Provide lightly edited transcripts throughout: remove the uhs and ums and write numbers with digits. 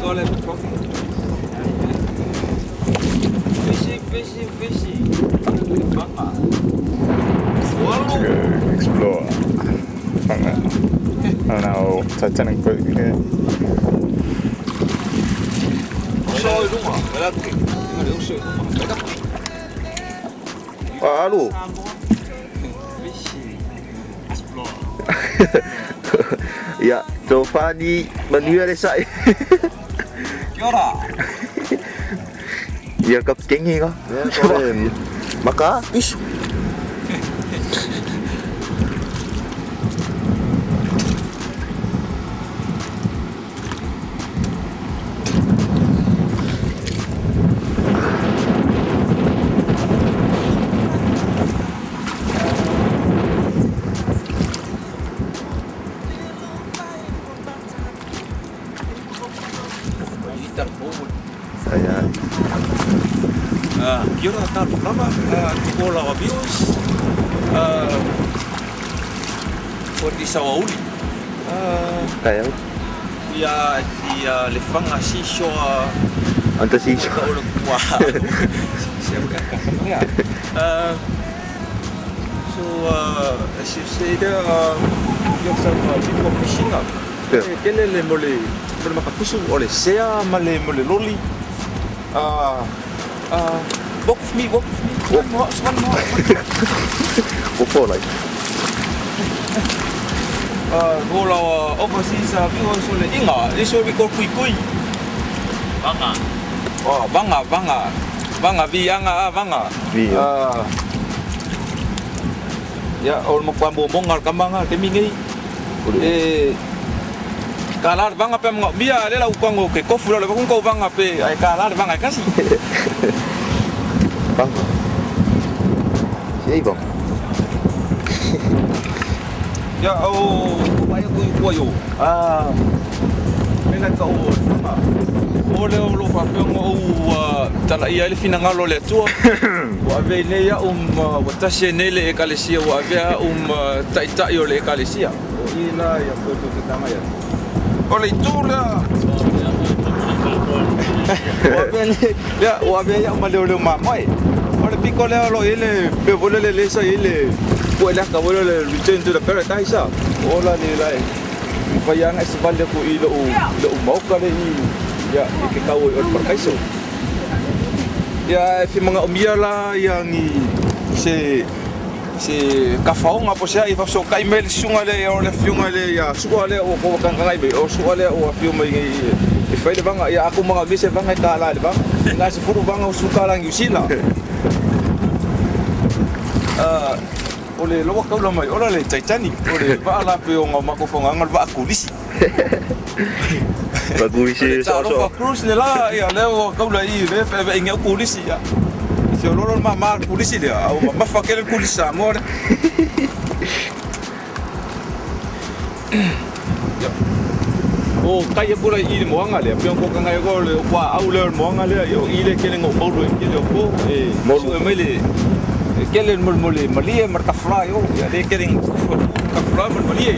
call it trophy. Fishing, fishing, fishing. Vanga. To go explore Whanga on our Titanic boat here. Alu. Fishing. Explore. Ia, tofani manuia le sa'i. Kia ora. Ia kapiteni ka. Maka isu. Guitar forward. Ai ai. Kia ora tātou lava, to all our viewers. For this our uli. Ai au. We are at the Lefaga Seashore. On the seashore. So, as you see there, we have some people fishing up. Yeah. Kele le mo le mo le makapusu o le sea ma le mo le loli. Walk with me, walk with me. One more, one more. Go for like. All our overseas viewers o le inga. This what we call kui kui. Vanga. Oh, vanga, vanga. Vanga, vi anga, vanga. Vi. Ya, o mo kwa mo monga kamanga te mingi. E ka la vanga pe mo mia le la ukango ke kofu le ko ko vanga pe ai ka la vanga kasi. Bang. Sei bang. Ya o vai ko ko yo. Ah. Mena ka o o le o lo fa pe ngo o tala ia le finangalo le tua. Ua ave nei ia wa tasi nei le ekalesia ua avea taʻitaʻi o le ekalesia. O i la ia koe te tanga ia. O le itu lea. Ua avea nei lea ua avea ia ma leo leo mamoe. O le piko lea o lo i le pe vole le lesa i le pue lea ka vole le return to the paradise. O la le la e. Whai anga se vale ko i lo lo mauka le i ia i ke kau i o le parakaiso. Ia e whimanga o mia la ia ngi se se kafaonga po sea i whapso kai mele sunga le o le fiunga le ia sua le o ko kangangai me o sua le o fiu mai ngi e whai le vanga ia aku manga mise vanga i ka la le vanga nga se furu vanga o suka la ngi usila. O le loa kaula mai ora le Titanic o le vaa la pe o ngā mako whanga le vaa kulisi. Ba kulisi so so. Talofa cruise le la ia leo kaula i le fe inga kulisi ia. Se o lolo ma ma kulisi le au ma fa kele kulisi sa mo le. Ya. O kai e kula i le moanga le pe ko kanga ko le kwa au le moanga le yo i le kele ngo mo le kele ko e Molu. e mai le kele mo mo le malie mar ka fly o ya le kele ka fly mo malie.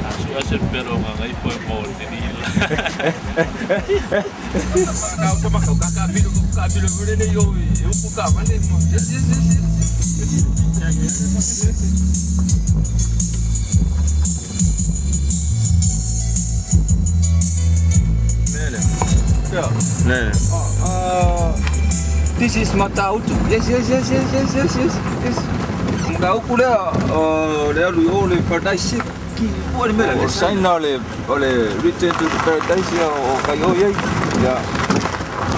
Asu ase pero nga ngai po mo te ni. Kau sama kau kakak bilu kakak bilu boleh ni yo yo buka mana ni yes yes yes yes. Mele. Yeah. Ne. This is Matautu. Yes yes yes yes yes yes yes yes. Mga uku lea lea lui o le paradise ki o le mele le sign na le o le return to the paradise ia o kai o iai. Yeah.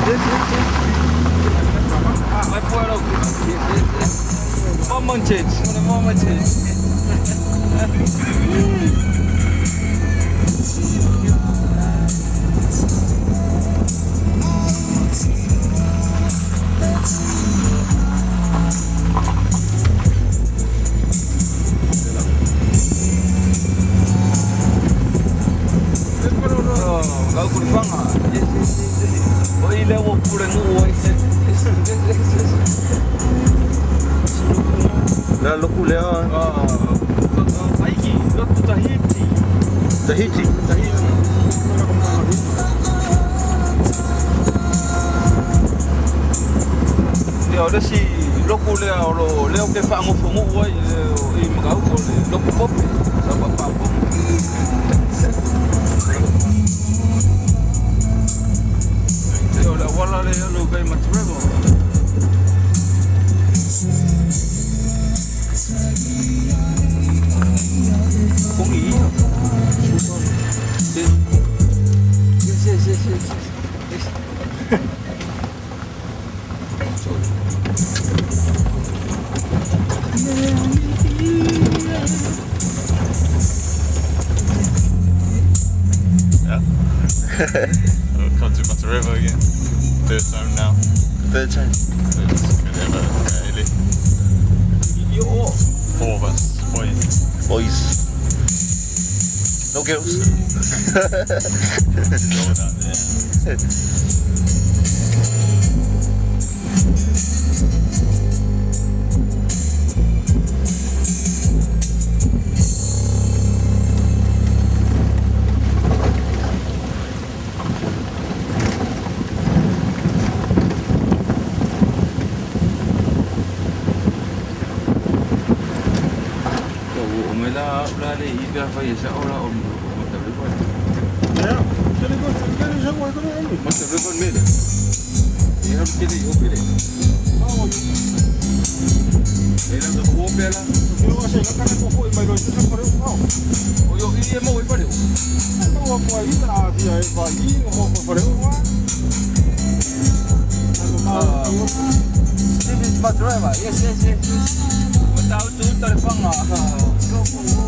Yes yes yes. Ah, mai po ero. Yes yes yes. Moment change. Moment change. Kau ku whanga. Yes, yes, yes, yes. O i leo pure ngu o yes, yes, yes, yes. La loku lea. Ah, aiki. Go to Tahiti. Tahiti. Tahiti. Ia o le isi loku lea o lo lea ou te faagofogu'u ai i Matautu o le loku pope sa faapapopo. Ia o le auala lea e alu i uka i Matareva. Pogi ia. Yes, yes. Sorry. Yeah. We'll come to Matareva again. Third time now. Third time. It's gonna have a really Io o. four of us, boys. Boys. No girls. Go down there. O me la la le i pea fai e sa ora o Matareva. Matareva mele. E haru kele i opere. E la ka kuo pela. O yo i e mau e whare o. This is Matareva. Yes. Matau tu tare whanga. Go go go.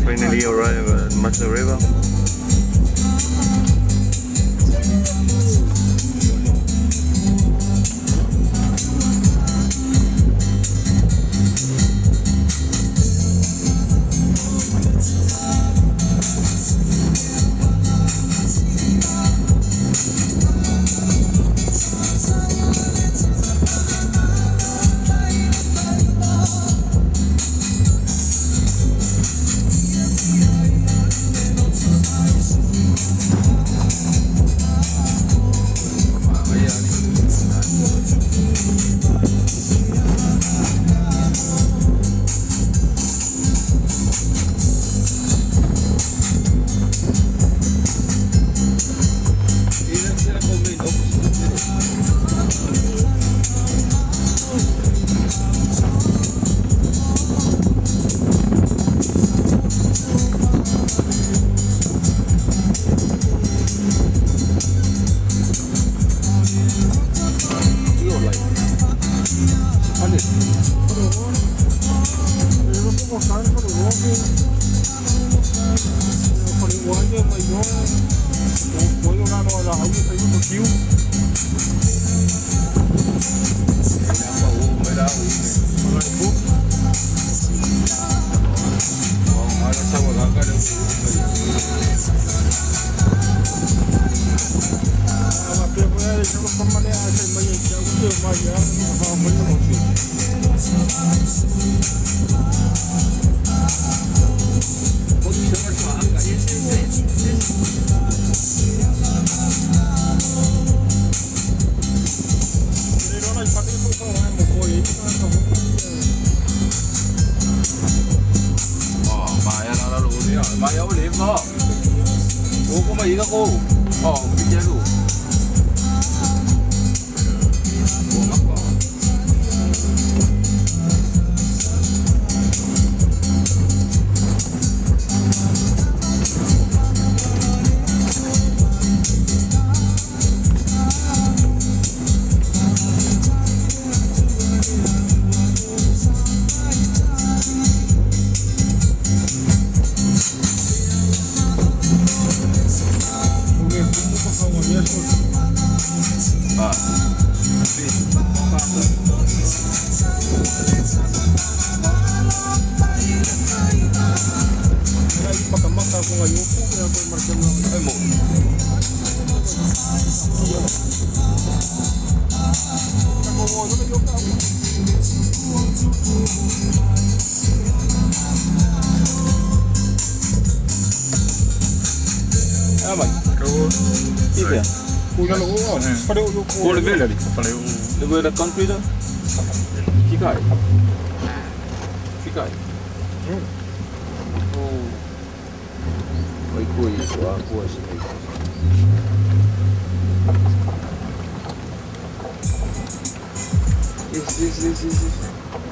Finally arrive at Matareva. Fia. Ko le vele. Fale Le where the country da? Fikai. Fikai. Oh. Oi kui ko a ko se nei. Yes, yes, yes, yes, yes.